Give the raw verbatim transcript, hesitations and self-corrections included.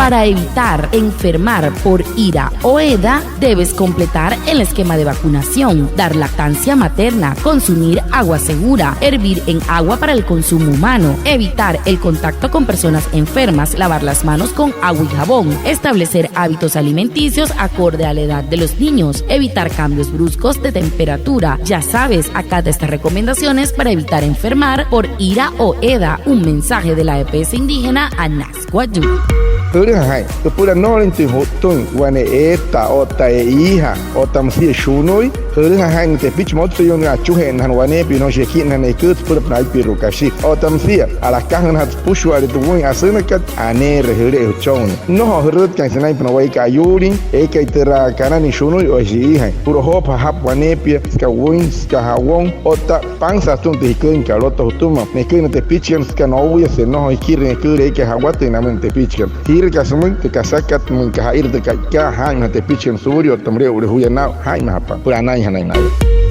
Para evitar enfermar por IRA o EDA, debes completar el esquema de vacunación, dar lactancia materna, consumir agua segura, hervir en agua para el consumo humano, evitar el contacto con personas enfermas, lavar las manos con agua y jabón, establecer hábitos alimenticios acorde a la edad de los niños, evitar cambios bruscos de temperatura. Ya sabes, acata estas recomendaciones para evitar enfermar por IRA o EDA. Un mensaje de la EPS indígena Anas Wayuu. Jülüja jaa'in süpüla nnojolüinjatüin ju'ttüin wane eetaa otta e'iijaa otta müsia shunui. Jülüja jaa'in tepichi motsoyuuin achuje'ennajana waneepia, nnojo shia ekinnajanain eküü süpülapünaa aipirua kashi. Otta müsia a'lakajünajatü süpüshua'ale tü wüin asünakat, aneere jüle'e jüchonnii. Nnojo jürütkain sünainpünaa wayuu eekai ayuulin, eekai türa kananüin shunui o shi'iijain. Ju'lojoopa jajapü waneepia süka wüin, süka jawon otta pansa atüma tü jiküinkat. Lotüin jütüma neküin na tepichikana süka nouyase nnojo jikirüin eküülü eekai ja'watüin namüin na tepichikana. Jiiraka sümüin tü kasakat, müinka ja'iira tü ka'ikaa, jaa'inmaja tepichikana suulia otta müle'u'ule juya naa'u, jaa'inmajapa süpüla anainjanain naya.